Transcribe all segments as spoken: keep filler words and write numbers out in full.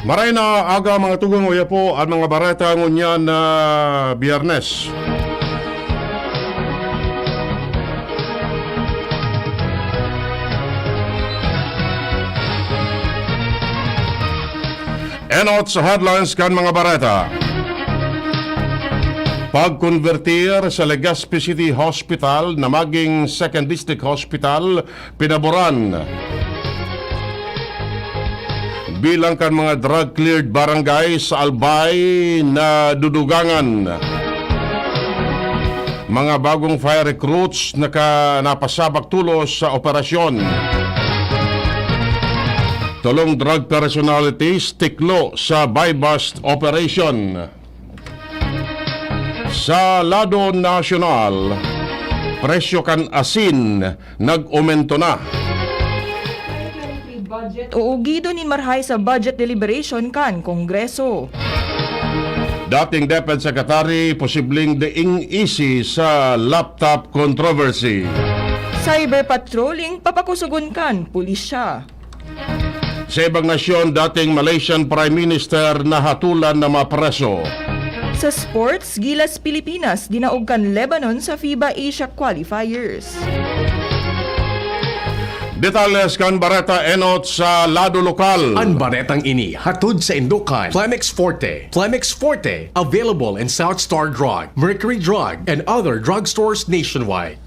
Maray na aga, mga tugang, uya po an mga bareta ngunyan na Biyernes. Enot sa headlines kan mga bareta. Pagkonbertir sa Legazpi City Hospital na maging Second District Hospital, pinaboran. Bilang kan mga drug-cleared barangay sa Albay na dudugangan. Mga bagong fire recruits naka-, napasabak tulos sa operasyon. Tolong drug personalities tiklo sa buy-bust operation. Sa lado nasyonal, presyo kan asin nag-omento na. Uugido nin marhay sa budget deliberation kan Kongreso. Dating DepEd Secretary posibleng deing isi sa laptop controversy. Cyber patrolling papakusogon kan pulisya. Sa ibang nasyon, dating Malaysian Prime Minister nahatulan na mapreso. Sa sports, gilas Pilipinas dinaog kan Lebanon sa FIBA Asia Qualifiers. Detalles kan bareta enot sa lado lokal. An baretang ini hatod sa indokan Plemex Forte. Plemex Forte, available in South Star Drug, Mercury Drug, and other drugstores nationwide.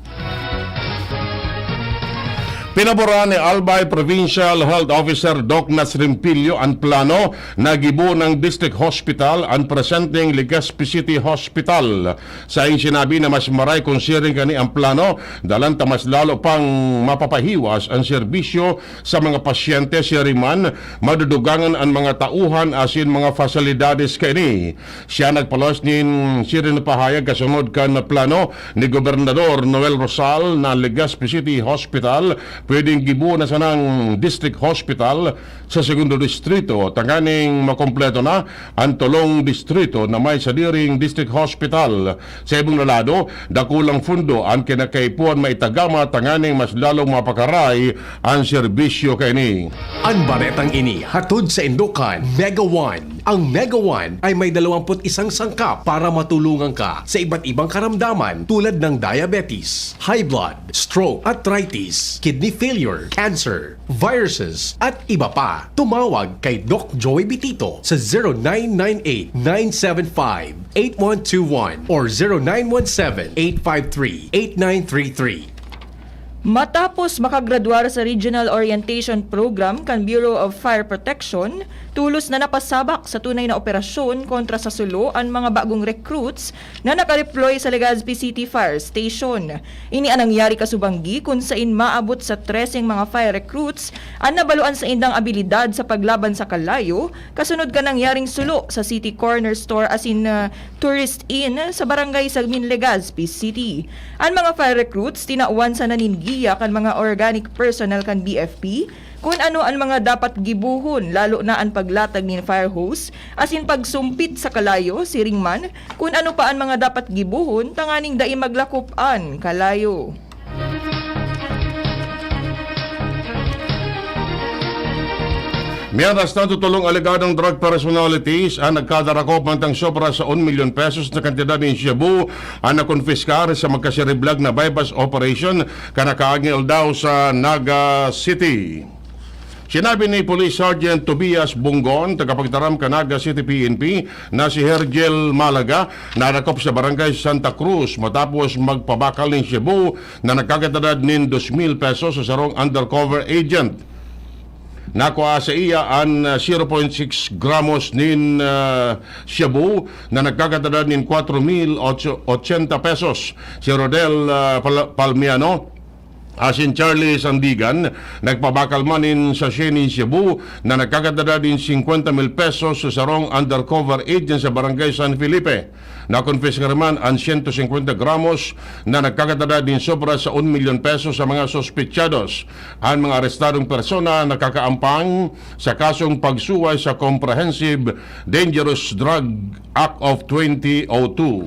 Pinaboran ni Albay Provincial Health Officer Doc Nasrimpilio an plano na gibo ng District Hospital an presenteng Legazpi City Hospital. Saing sinabi na mas maray kung siring kani ang plano, dalan ta mas lalo pang mapapahiwas ang serbisyo sa mga pasyente. Siring man, madudugangan an mga tauhan asin mga fasilidades kaini. Siya nagpalos nin siring na pahayag kasunod kan plano ni Gobernador Noel Rosal na Legazpi City Hospital pwedeng gibo na sanang District Hospital sa Segundo Distrito, tanganing makompleto na an tolong distrito na may sadiring District Hospital. Sa ibong na lado, dakulang fundo an kinakaipuhan maitagama tanganing mas lalong mapakaray an serbisyo kaini. An baretang ini hatod sa indokan Mega One. Ang Mega One ay may dalawampu't isang sangkap para matulungan ka sa iba't ibang karamdaman tulad ng diabetes, high blood, stroke, arthritis, kidney failure, cancer, viruses, at iba pa. Tumawag kay Doc Joey Bitito sa zero nine nine eight, nine seven five, eight one two one or zero nine one seven, eight five three, eight nine three three. Matapos makagradwar sa Regional Orientation Program kan Bureau of Fire Protection, tulos na napasabak sa tunay na operasyon kontra sa sulo an mga bagong recruits na nakadeploy sa Legazpi City Fire Station. Ini an nangyari kasubanggi kun sain maabot sa treseng mga fire recruits an nabaluan saindang abilidad sa paglaban sa kalayo, kasunod kan nangyaring sulo sa City Corner Store asin, ah, Tourist Inn sa barangay Sagmin, Legazpi City. An mga fire recruits tinawan sana nin giya kan mga organic personnel kan B F P, kun ano an mga dapat gibohon, lalo na an paglatag nin fire hose asin pagsumpit sa kalayo, siring man kun ano pa an mga dapat gibohon tanganing dai maglakop an kalayo. Mientras tanto, tolong alegadong drug personalities an nagkadarakop mantang sobra sa un milyon pesos na kantidad nin shabu an nakonpiskar sa magkasiriblag na buy-bust operation kan nakaaging aldaw sa Naga City. Sinabi ni Police Sergeant Tobias Bunggon, tagapagtaram kan Naga City P N P, na si Hergel Malaga nadakop sa Barangay Santa Cruz matapos magpabakal nin shabu na nagkakantidad nin dos mil pesos sa sarong undercover agent. Nakua sa iya an, ah, zero point six gramos nin, ah, shabu na nagkakantidad nin kwatro mil ocho, ochenta pesos. Si Rodel, ah, Pal-, Palmiano asin Charlie Sandigan nagpabakal man nin sachet nin shabu na nagkakantidad nin singkwenta mil pesos sa sarong undercover agent sa Barangay San Felipe. Nakonpiskar man an siyento singkwenta gramos na nagkakantidad nin sobra sa un milyon pesos sa mga sospetsados. An mga arestadong persona nakakaampang sa kasong pagsuway sa Comprehensive Dangerous Drug Act of twenty oh two.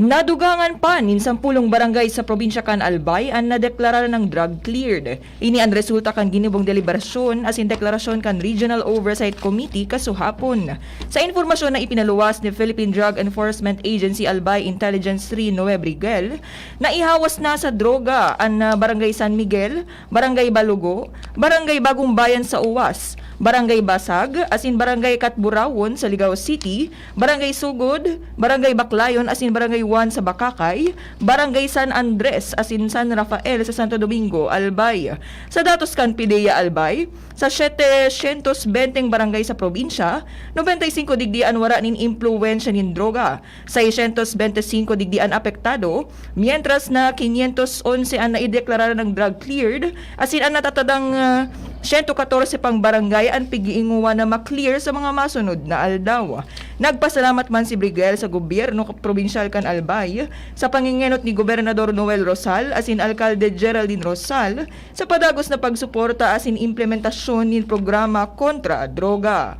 Nadugangan pa nin sampulong barangay sa probinsya kan Albay an nadeklarar nang drug cleared. Ini an resulta kan ginibong deliberasyon asin deklarasyon kan Regional Oversight Committee kasuhapon. Sa impormasyon na ipinaluwas ni Philippine Drug Enforcement Agency Albay Intelligence three Noe Briguel, naihawas na sa droga an, ah, Barangay San Miguel, Barangay Balugo, Barangay Bagong Bayan sa Uwas, Barangay Basag, asin Barangay Catburawon sa Ligao City, Barangay Sugod, Barangay Baclayon asin Barangay Juan sa Bacacay, Barangay San Andres asin San Rafael sa Santo Domingo, Albay. Sa datos kan PDEA Albay, sa setecientos benteng barangay sa probinsya, nobenta y singko digdi an wara nin impluwensya nin droga, seiscientos bente singko digdi an apektado, mientras na quinientos once an naideklarara nang drug cleared, asin an natatadang, ah, sento katorse pang barangay an pig-iingowa na ma-clear sa mga masunod na aldaw. Nagpasalamat man si Briguel sa gobyerno probinsyal kan Albay, sa pangengenot ni Gobernador Noel Rosal asin Alkalde Geraldine Rosal, sa padagos na pagsuporta asin implementasyon nin programa kontra droga.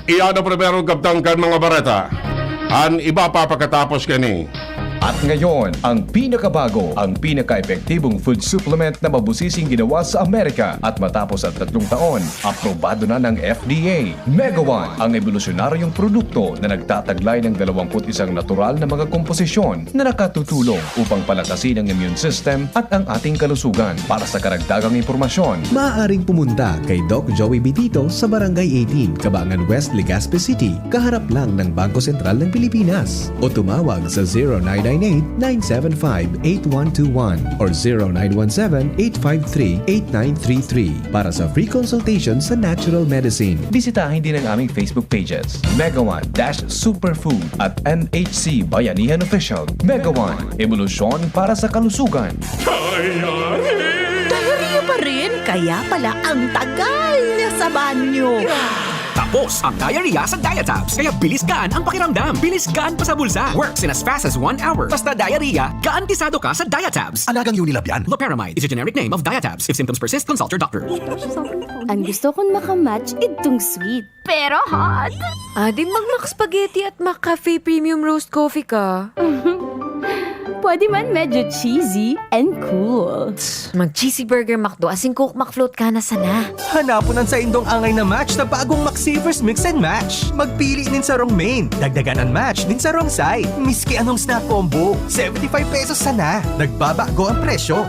Iyan ang primerong kabtang kan mga bareta. An iba pa pakatapos kani. At ngayon, ang pinakabago, ang pinaka-epektibong food supplement na mabusising ginawa sa Amerika. At matapos ang tatlong taon, aprobado na ng F D A. Megawan, ang ebolusyonaryong produkto na nagtataglay ng dalawampu't isang natural na mga komposisyon na nakatutulong upang palakasin ang immune system at ang ating kalusugan. Para sa karagdagang impormasyon, maaaring pumunta kay Doc Joey Bitito sa Barangay eighteen, Kabangan West, Legazpi City, kaharap lang ng Bangko Sentral ng Pilipinas. O tumawag sa zero nine nine eight, nine seven five, eight one two one or zero nine one seven, eight five three, eight nine three three para sa free consultation sa natural medicine. Bisitahin din ang aming Facebook pages, Megawan dash Superfood at M H C Bayanihan Official. Megawan, ebolusyon para sa kalusugan. Diarrhea pa rin? Kaya pala ang tagal niya sa banyo. Tapos ang diarrhea sa Diatabs. Kaya bilis gaan ang pakiramdam. Bilis gaan pa sa bulsa. Works in as fast as one hour. Basta diarrhea, garantisado ka sa Diatabs. Alagang Unilab yan. Loperamide is a generic name of Diatabs. If symptoms persist, consult your doctor. Ang gusto kong makamatch, idtong sweet. Pero hot. Adi mag-Mac Spaghetti at Mac Cafe Premium Roast Coffee ka. Pwede man medyo cheesy and cool. Mag-cheesy burger McDo asin Coke McFloat ka na sana. Hanapon an saindong angay na match sa bagong McSavers Mix and Match. Magpili nin sarong main, dagdagan an match nin sarong side. Miski anong snack combo, seventy five pesos sana. Nagbabago ang presyo.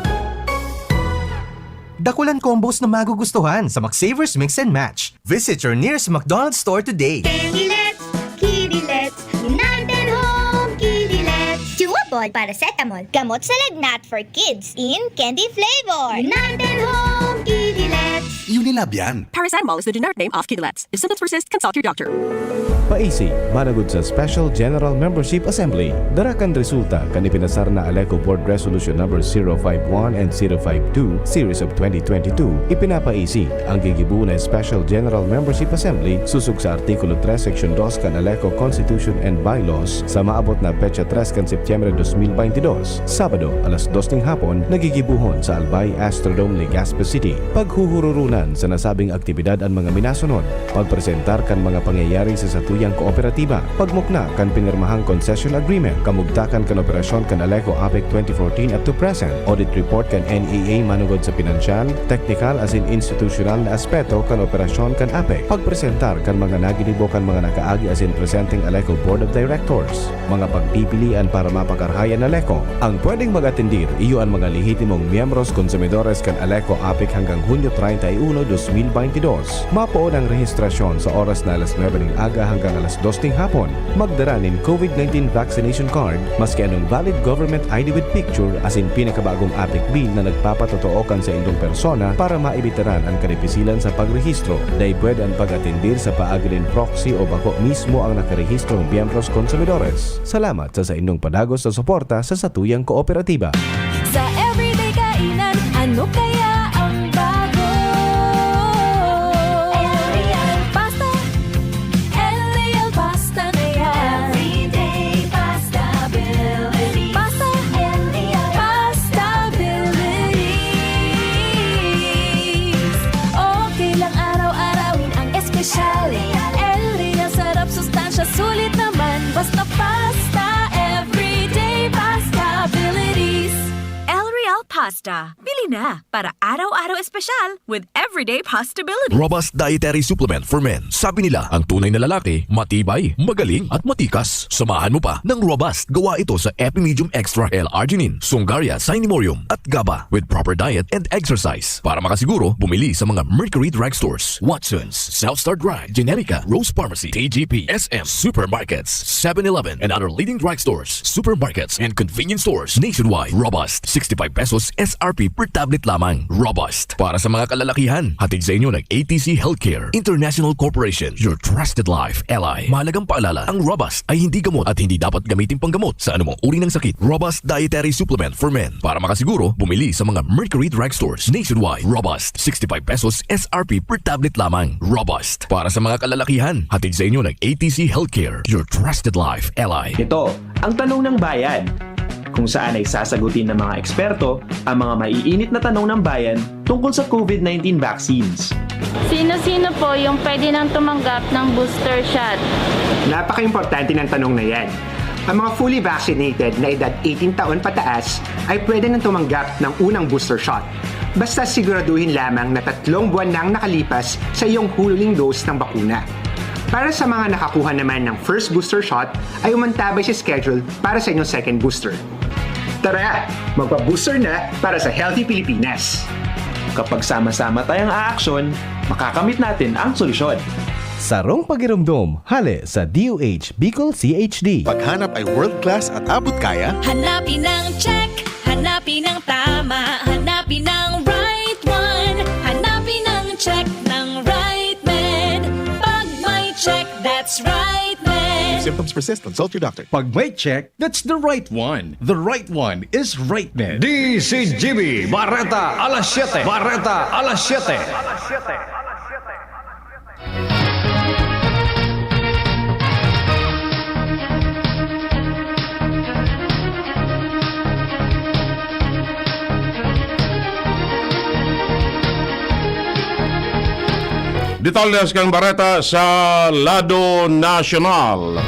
Dakulan combos na magugustuhan sa McSavers Mix and Match. Visit your nearest McDonald's store today. Candy-lets, kitty-lets, United Home Kitty-lets. Chewable paracetamol, gamot sa lagnat for kids in candy flavor. United Home Kitty-lets. Unilab yan. Paracetamol is the generic name of Kitty-lets. If symptoms persist, consult your doctor. Paisi, managod sa Special General Membership Assembly. Dara kan resulta kan ipinasar na Aleco Board Resolution Number zero five one and zero five two, Series of twenty twenty-two, ipinapaisi ang gigibo na Special General Membership Assembly sosog sa Artikulo tres, Seksyon dos kan Aleco Constitution and Bylaws sa maabot na petsa tres kan Setyembre dos mil baynte dos, Sabado, alas dos ning hapon, na gigibohon sa Albay Astrodome, Legazpi City. Paghuhururunan sa nasabing aktibidad an mga minasunod: pagpresentar kan mga pangyayari sa satuyang kooperatiba, pagmukna kan pinirmahang concession agreement, kamugtakan kan operasyon kan Aleco APEC twenty fourteen up to present, audit report kan N E A manugod sa pinansyal, teknikal asin institusyonal na aspeto kan operasyon kan APEC, pagpresentar kan mga naginibo kan mga nakaagi asin presenteng Aleco Board of Directors. Mga pagpipilian para mapakarahay an Aleco. Ang pwedeng mag-atendir iyo an mga lehitimong miyembros konsumidores kan Aleco APEC hanggang Hunyo treinta y uno, dos mil baynte dos. Mapoon ang rehistrasyon sa oras na alas nuebe ning aga hanggang alas dos ning hapon. Magdara nin COVID nineteen vaccination card, maski anong valid government I D with picture, asin pinakabagong APEC bill na nagpapatotoo kan saindong persona para maibitaran an kadipisilan sa pagrehistro. Dai pwede an pag-atendir sa paagi nin proxy o bako mismo ang nakarehistrong miyembros konsumidores. Salamat sa saindong padagos na suporta sa satuyang kooperatiba. Sa everyday kainan, ano kaya ang bago? Real pasta, Real pasta na yan. Everyday pasta ability. Pasta, Real pasta abilities. Okay lang araw-arawin ang espesyal. Real sarap, sustansya, sulit naman. Basta pasta. Basta, pili na para araw-araw espesyal with everyday possibility. Robust Dietary Supplement for Men. Sabi nila, ang tunay na lalaki, matibay, magaling, at matikas. Samahan mo pa ng Robust. Gawa ito sa Epimedium Extra L-arginine, Sungaria, Cinemorium, at GABA. With proper diet and exercise. Para makasiguro, bumili sa mga Mercury Drugstores, Watsons, South Star Drug, Generica, Rose Pharmacy, T G P, S M, supermarkets, Seven Eleven, and other leading drugstores, supermarkets, and convenience stores nationwide. Robust, sixty-five pesos S R P per tablet lamang. Robust, para sa mga kalalakihan. Hatid sa inyo ng A T C Healthcare International Corporation, your trusted life ally. Mahalagang paalala, ang Robust ay hindi gamot at hindi dapat gamitin panggamot sa anumang uri ng sakit. Robust Dietary Supplement for Men. Para makasiguro, bumili sa mga Mercury Drugstores nationwide. Robust, sixty-five pesos S R P per tablet lamang. Robust, para sa mga kalalakihan. Hatid sa inyo ng A T C Healthcare, your trusted life ally. Ito ang Tanong ng Bayan, kung saan ay sasagutin ng mga eksperto ang mga maiinit na tanong ng bayan tungkol sa COVID nineteen vaccines. Sino-sino po yung pwede nang tumanggap ng booster shot? Napaka-importante ng tanong na yan. Ang mga fully vaccinated na edad eighteen taon pataas ay pwede nang tumanggap ng unang booster shot. Basta siguraduhin lamang na tatlong buwan nang nakalipas sa iyong huling dose ng bakuna. Para sa mga nakakuha naman ng first booster shot, ay umantabay sa schedule para sa inyong second booster. Tara, magpa-booster na para sa Healthy Pilipinas! Kapag sama-sama tayong aaksyon, makakamit natin ang solusyon. Sarong pagiromdom, hale sa D O H Bicol C H D. Paghanap ay world class at abot kaya? Hanapin ang check, hanapin ang tama, hanapin ang right one. Hanapin ang check ng right med. Pag may check, that's right med. If symptoms persist, consult your doctor. Pag may check, that's the right one. The right one is right med. D C G B, Bareta, alas siyete. Bareta, alas siyete. Detalles kan bareta sa lado nasyonal.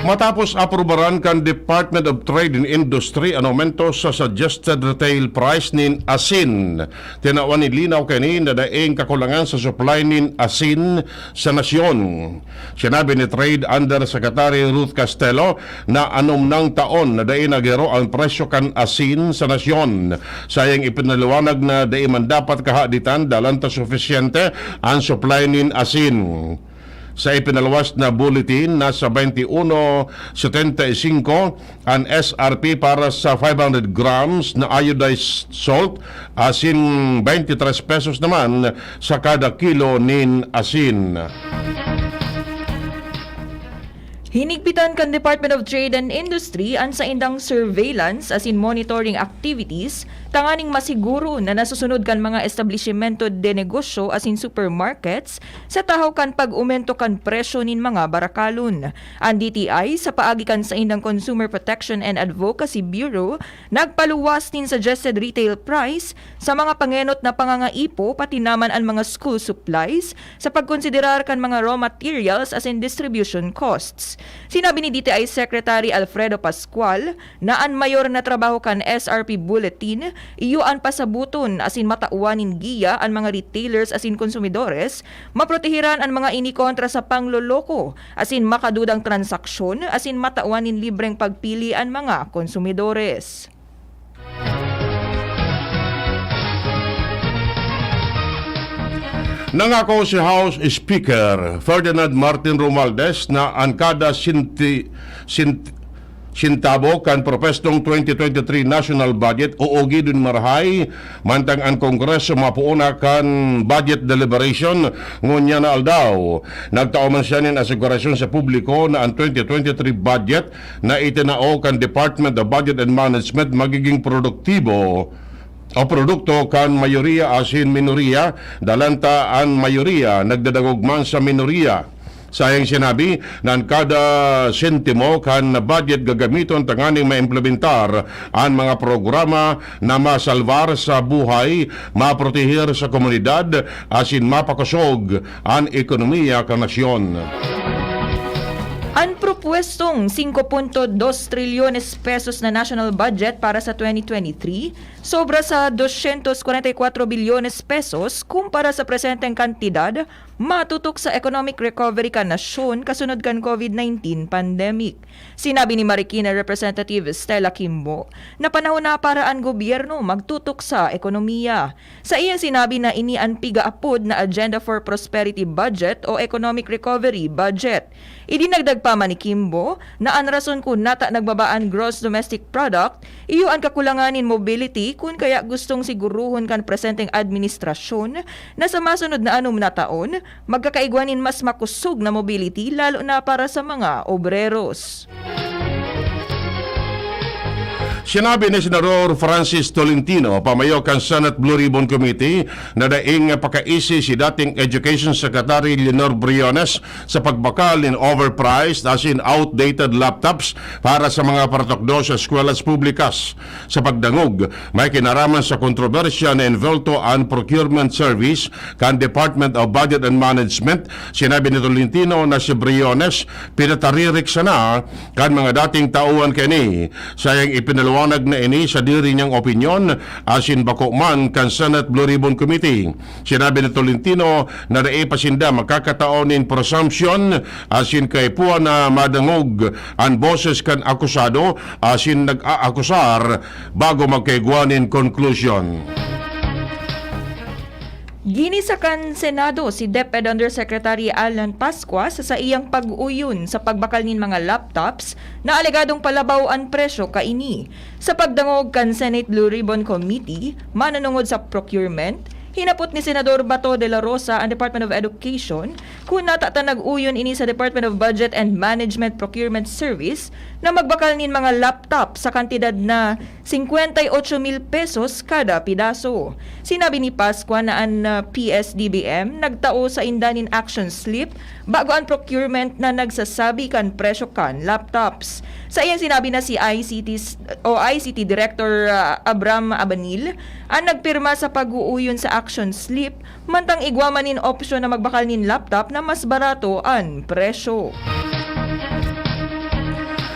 Matapos aprubaran kan Department of Trade and Industry an aumento sa suggested retail price nin asin, tinawan nin linaw kaini na daing kakulangan sa supply nin asin sa nasyon. Sinabi ni Trade Undersecretary Ruth Castelo na anom nang taon na dai naghiro an presyo kan asin sa nasyon. Sayang ipinaliwanag na dai man dapat kahaditan dalan ta sufisyente an supply nin asin. Sa ipinaluwas na bulletin, nasa twenty-one setenta y cinco an S R P para sa five hundred grams na iodized salt, asin twenty-three pesos naman sa kada kilo nin asin. Hinigpitan kan Department of Trade and Industry an saindang surveillance asin monitoring activities tanganing masiguro na nasusunod kan mga establisimento de negosyo asin supermarkets sa tahaw kan pag-omento kan presyo nin mga barakalon. An D T I, sa paagi kan saindang Consumer Protection and Advocacy Bureau, nagpaluwas nin suggested retail price sa mga pangenot na pangangaipo, pati naman an mga school supplies, sa pagkonsiderar kan mga raw materials asin distribution costs. Sinabi ni D T I Secretary Alfredo Pascual na an mayor na trabaho kan S R P Bulletin iyo an pasaboton asin matawan nin giya an mga retailers asin konsumidores, maprotehiran an mga ini kontra sa pangloloko asin makadudang transaksyon asin matawan nin libreng pagpili an mga konsumidores. Nangako si House Speaker Ferdinand Martin Romualdez na an kada sinti-, sint-, sintabo kan propestong twenty twenty-three national budget uugidon marahay, mantang an Kongreso mapoon na kan budget deliberation ngunyan na aldaw. Nagtao man siya nin asegurasyon sa publiko na an twenty twenty-three budget na itinao kan Department of Budget and Management magiging produktibo o produkto kan mayoriya asin minoriya, dalan ta an mayoriya nagdadangog man sa minoriya. Sayang sinabi na an kada sentimo kan budget gagamiton tanganing maimplementar an mga programa na masalbar sa buhay, maprotehir sa komunidad, asin mapakosog an ekonomiya kan nasyon. An propwestong singko punto dos trilyones pesos na national budget para sa twenty twenty-three sobra sa dosyentos kwarenta y kwatro bilyones pesos kumpara sa presenteng kantidad matutok sa economic recovery kan nasyon kasunod kan COVID nineteen pandemic. Sinabi ni Marikina Representative Stella Kimbo na panahon na para an gobyerno magtutok sa ekonomiya. Sa iyang sinabi na ini an piga-apod na Agenda for Prosperity Budget o Economic Recovery Budget. Idinagdag pa man ni Kimbo na an rason kun nata nagbaba an gross domestic product iyo an kakulangan nin mobility, kun kaya gustong siguruhon kan presenteng administrasyon na sa masunod na anom na taon, magkakaigwa nin mas makosog na mobility, lalo na para sa mga obreros. Sinabi ni Senador Francis Tolentino, pamayo kan Senate Blue Ribbon Committee, na daing pakaisi si dating Education Secretary Leonor Briones sa pagbakal nin overpriced asin outdated laptops para sa mga paratukdo sa eskwelahan publikas. Sa pagdangog, may kinaraman sa kontrobersya na envolto an procurement service kan Department of Budget and Management. Sinabi ni Tolentino na si Briones pinataririk sana kan mga dating tauhan kaini. Sayang ipinaliwanag na ini sa diri niyang opinyon asin bako man kan Senate Blue Ribbon Committee. Sinabi ni Tolentino na dai pa sinda makakatao nin presumption asin kaipuhan na madangog an boses kan akusado asin nag-aakusar bago magkaigwa nin konklusyon. Ginisa kan Senado si DepEd Undersecretary Alan Pascua sa saiyang pag-uyon sa pagbakal nin mga laptops na alegadong palabaw an presyo kaini. Sa pagdangog kan Senate Blue Ribbon Committee mananungod sa procurement, hinapot ni Senador Bato de la Rosa an Department of Education kun nata ta nag-uyon ini sa Department of Budget and Management Procurement Service na magbakal nin mga laptop sa kantidad na singkwenta y ocho mil pesos kada pidaso. Sinabi ni Pascua na an, ah, P S D B M nagtao sa inda nin action slip bago an procurement na nagsasabi kan presyo kan laptops. Sa iyang sinabi na si I C T s-, o I C T Director, ah, Abram Abanil an nagpirma sa pag-uuyon sa action slip, mantang igwa man nin opsyon na magbakal nin laptop na mas barato an presyo.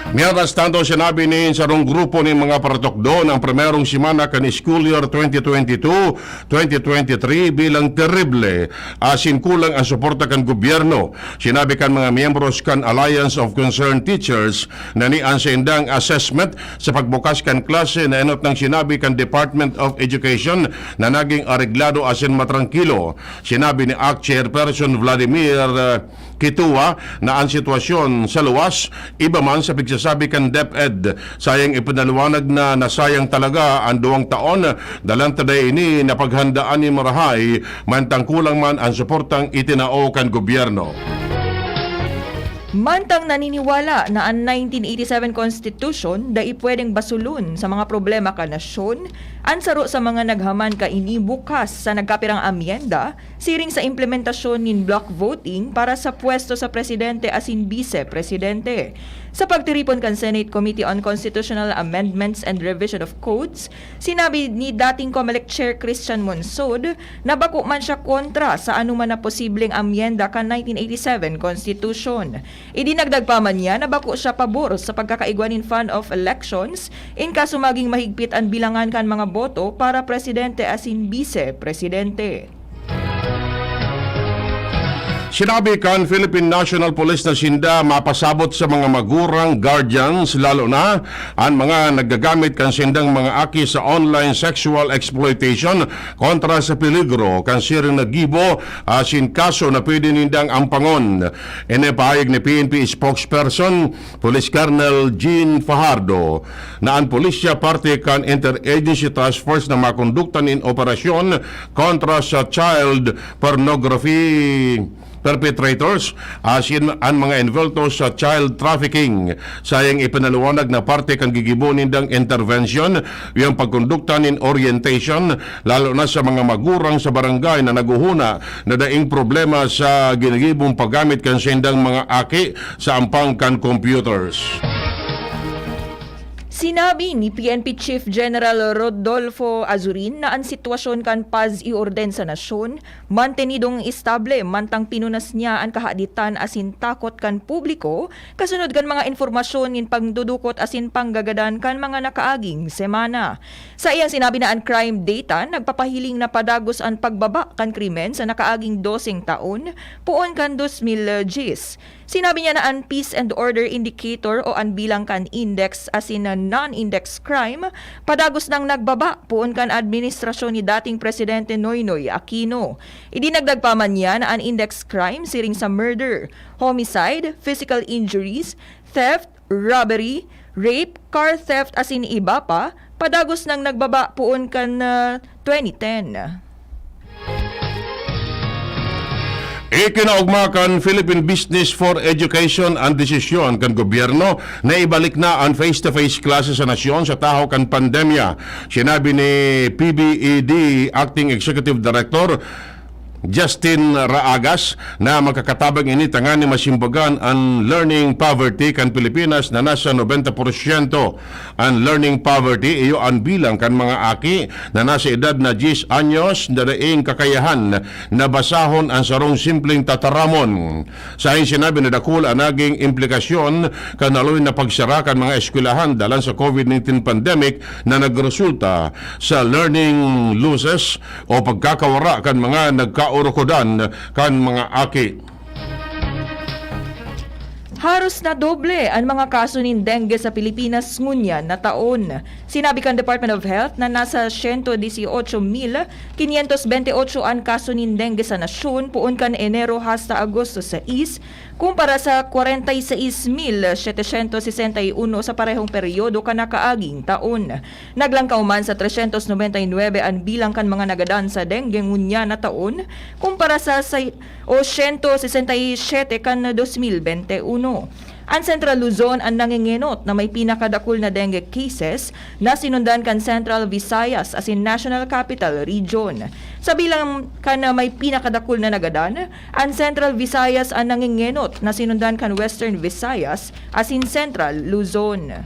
Mientras tanto, sinabi nin sarong grupo nin mga paratukdo na an primerong semana kan school year twenty twenty-two, twenty twenty-three bilang terrible asin kulang an suporta kan gobyerno. Sinabi kan mga miyembros kan Alliance of Concerned Teachers na ni an saindang assessment sa pagbukas kan klase na enot nang sinabi kan Department of Education na naging areglado asin matrangkilo. Sinabi ni ACT Chairperson Vladimir, ah, Kitua na an sitwasyon sa luwas iba man sa pigsasabi kan DepEd. Sayang ipinaliwanag na nasayang talaga an duwang taon, dalan ta dai ini napaghandaan nin marahay, mantang kulang man an suportang itinao kan gobyerno. Mantang naniniwala na an nineteen eighty-seven Constitution dai pwedeng basulon sa mga problema kan nasyon, an saro sa mga naghaman kaini bukas sa nagkapirang amyenda siring sa implementasyon nin block voting para sa pwesto sa presidente asin bise-presidente. Sa pagtiripon kan Senate Committee on Constitutional Amendments and Revision of Codes, sinabi ni dating Comelec Chair Christian Monsod na bako man siya kontra sa anoman na posibleng amyenda kan nineteen eighty-seven Constitution. Idinagdag pa man niya na bako siya pabor sa pagkakaigwa nin fund of elections in kaso maging mahigpit an bilangan kan mga boto para presidente asin bise-presidente. Sinabi kan Philippine National Police na sinda mapasabot sa mga magurang, guardians, lalo na an mga naggagamit kan sindang mga aki sa online sexual exploitation kontra sa peligro kan siring na gibo asin kaso na pwede nindang ampangon. Ini pahayag ni P N P spokesperson Police Colonel Jean Fajardo na an pulisya parte kan Interagency Task Force na makondukta nin operasyon kontra sa child pornography perpetrators asin an mga envolto sa child trafficking. Sayang ipinaliwanag na parte kan gigibo nindang intervention yung pagkondukta nin orientation, lalo na sa mga magurang sa barangay na naghuhuna na daing problema sa ginagibong paggamit kan sindang mga aki sa ampang kan computers. Sinabi ni P N P Chief General Rodolfo Azurin na an sitwasyon kan paz y orden sa nasyon mantenidong estable, mantang pinunas niya an kahaditan asin takot kan publiko kasunod kan mga impormasyon nin pagdudukot asin panggagadan kan mga nakaaging semana. Sa iyang sinabi na an crime data nagpapahiling na padagos an pagbaba kan krimen sa nakaaging doseng taon poon kan dos mil diyes. Sinabi niya na an peace and order indicator o an bilang kan index asin an non-index crime padagos nang nagbaba poon kan administrasyon ni dating Presidente Noynoy Aquino. Idinagdag pa man niya na an index crime siring sa murder, homicide, physical injuries, theft, robbery, rape, car theft asin iba pa padagos nang nagbaba poon kan ah, twenty ten. Ikinaogma kan Philippine Business for Education an desisyon kan gobyerno na ibalik na an face-to-face classes sa nasyon sa tahaw kan pandemya. Sinabi ni P B E D Acting Executive Director Justin Raagas na makakatabang ini tanganing masimbagan an learning poverty kan Pilipinas na nasa nobenta porsyento. An learning poverty iyo an bilang kan mga aki na nasa edad na diyes anyos na daing kakayahan na basahon an sarong simpleng tataramon. Sain sinabi na dakul an naging implikasyon kan haloy na pagsara kan mga eskwelahan dalan sa COVID nineteen pandemic na nagresulta sa learning losses o pagkakawara kan mga nagkaurukodan kan mga aki. Haros na doble an mga kaso nin dengue sa Pilipinas ngunyan na taon. Sinabi kan Department of Health na nasa siyento disiotso mil kinyentos bente otso an kaso nin dengue sa nasyon poon kan Enero hasta Agosto sais, kumpara sa kwarenta y seis mil setecientos sesenta y uno sa parehong peryodo kan nakaaging taon. Naglangkaw man sa tresyentos nobenta y nuebe an bilang kan mga nagadan sa dengue ngunyan na taon, kumpara sa say-, o siyento sesenta y siyete kan dos mil bente uno. An Central Luzon an nangengenot na may pinakadakul na dengue cases na sinundan kan Central Visayas asin National Capital Region. Sa bilang kan may pinakadakul na nagadan, an Central Visayas an nangengenot na sinundan kan Western Visayas asin Central Luzon.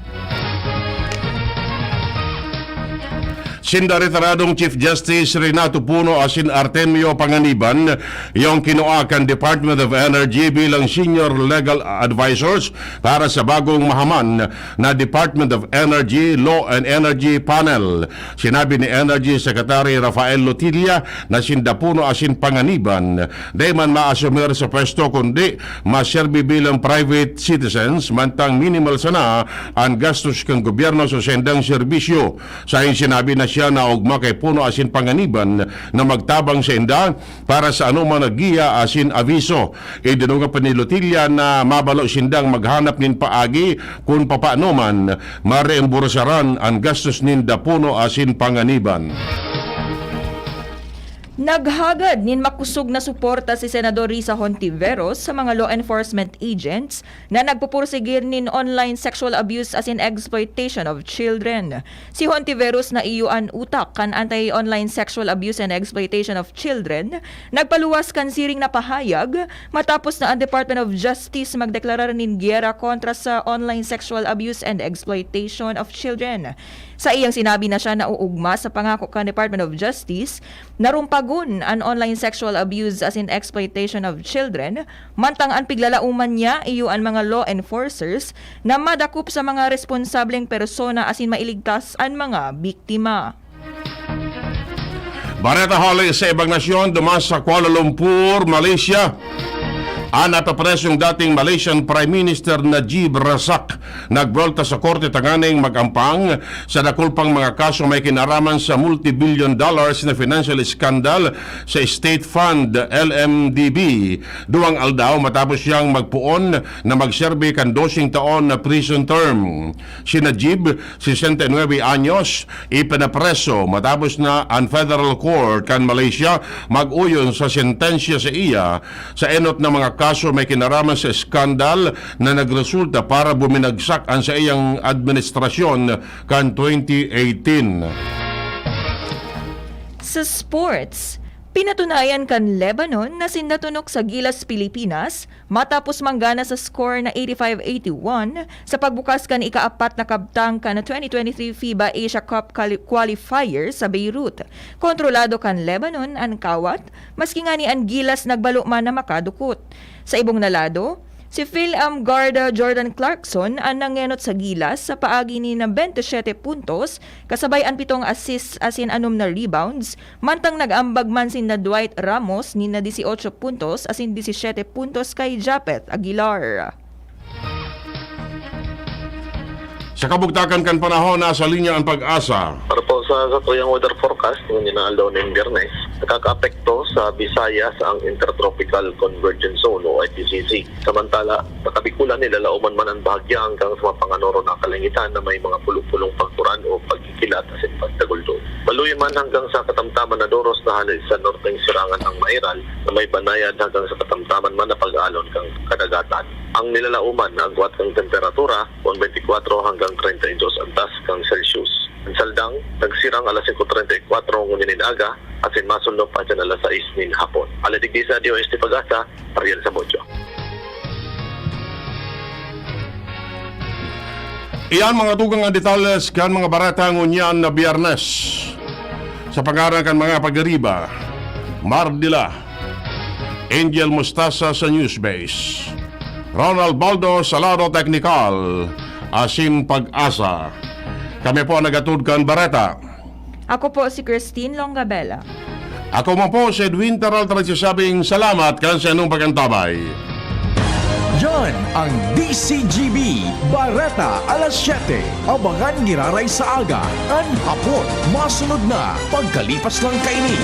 Sinda retiradong Chief Justice Renato Puno asin Artemio Panganiban, yung kinua kan Department of Energy bilang senior legal advisors para sa bagong mahaman na Department of Energy Law and Energy Panel. Sinabi ni Energy Secretary Rafael Lotilla na sinda Puno asin Panganiban dai man maasumir sa pwesto kundi maserbi bilang private citizens, mantang minimal sana an gastos kan gobyerno sa saindang serbisyo. Sain sinabi na siya naogma kay Puno asin Panganiban na magtabang sainda para sa anoman na giya asin aviso. Idinunga pa ni Lotilla na mabalo sindang maghanap nin paagi kun papaano man mareembursaran an gastos ninda Puno asin Panganiban. Naghagad nin makosog na suporta si Senador Risa Hontiveros sa mga law enforcement agents na nagpupursige nin online sexual abuse asin exploitation of children. Si Hontiveros na iyo an utak kan Anti-Online Sexual Abuse and Exploitation of Children, nagpaluwas kan siring na pahayag matapos na an Department of Justice magdeklarar nin gyera kontra sa online sexual abuse and exploitation of children. Sa iyang sinabi na siya nauugma sa pangako kan Department of Justice na rumpagon an online sexual abuse asin exploitation of children, mantang an piglalauman niya iyo an mga law enforcers na madakop sa mga responsableng persona asin mailigtas an mga biktima. Bareta hali sa ibang nasyon, duman sa Kuala Lumpur, Malaysia. An napapresong dating Malaysian Prime Minister Najib Razak nagbuwelta sa korte tanganing mag-ampang sa dakul pang mga kaso may kinaraman sa multi-billion dollars na financial scandal sa state fund, L M D B. Duwang aldaw matapos siyang magpoon na magserbi kan doseng taon na prison term. Si Najib, sesenta y nuebe anyos, ipinapreso matapos na an Federal Court kan Malaysia mag-uyon sa sentensya sa iya sa enot na mga kaso may kinaraman sa eskandal na nagresulta para buminagsak an saiyang administrasyon kan twenty eighteen. Sa sports, Pinatunayan kan Lebanon na sinda tunok sa gilas Pilipinas matapos manggana sa score na eighty-five eighty-one sa pagbukas kan ikaapat na kabtang kan twenty twenty-three FIBA Asia Cup quali- qualifier sa Beirut. Kontrolado kan Lebanon an kawat, maski ngani an gilas nagbalo man na makadukot. Sa ibong na lado, si Phil Amgarda Jordan Clarkson an nangenot sa gilas sa paagi ni na twenty-seven puntos, kasabay an pitong assists asin anom na rebounds, mantang nag-ambag man sinda Dwight Ramos ni na dieciocho puntos asin diecisiete puntos kay Japeth Aguilar. Sa kabugtakan kan panahon, nasa linya ang Pag-asa. Para po sa, sa tuyang weather forecast, ngunyan na aldaw nin Biyernes, nakakaapekto sa Visayas ang Intertropical Convergence Zone o I T C Z. Samantala, sa Kabikulan, nilalauman man ang bahagya hanggang sa mapanganoro na kalangitan na may mga pulong-pulong pagkuran o pagkikilat asin pagtaguldo. Maluya man hanggang sa katamtaman na doros na hale sa norteng sirangan ang mairal na may banayad hanggang sa katamtaman man na pag-alon kan kadagatan. Ang nilalauman na agwat kan temperatura, twenty-four hanggang thirty-two antas kan Celsius. Ang saldang, nagsirang alas singko treinta y cuatro ngunyan nin aga, asin masulnop pa dyan alas sais nin hapon. Ala digdi sa D O S T Pag-asa, Ariel Sabocho. Iyan mga tugang ang detalles kan mga bareta ngunyan na Biyernes. Sa pangaran kan mga pagariba, Mardila, Angel Mustasa sa Newsbase, Ronald Baldo sa lado teknikal, asin Pag-asa. Kami po ang nagatud kan bareta. Ako po si Christine Longabella. Ako man po si Edwin Peralta, nagsasabing salamat kan sa inyong pag-antabay. Yan ang D C G B, Bareta alas siyete. Abangan giraray sa aga, an hapon, masunod na pagkalipas lang kaini.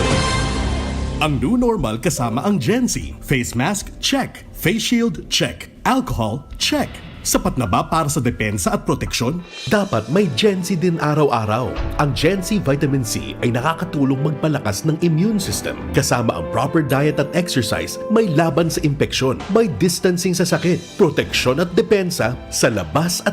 Ang new normal kasama ang Gen Z. Face mask, check. Face shield, check. Alcohol, check. Sapat na ba para sa depensa at proteksyon? Dapat may Gen C din araw-araw. Ang Gen C Vitamin C ay nakakatulong magpalakas ng immune system. Kasama ang proper diet at exercise, may laban sa impeksyon, may distancing sa sakit, proteksyon at depensa sa labas at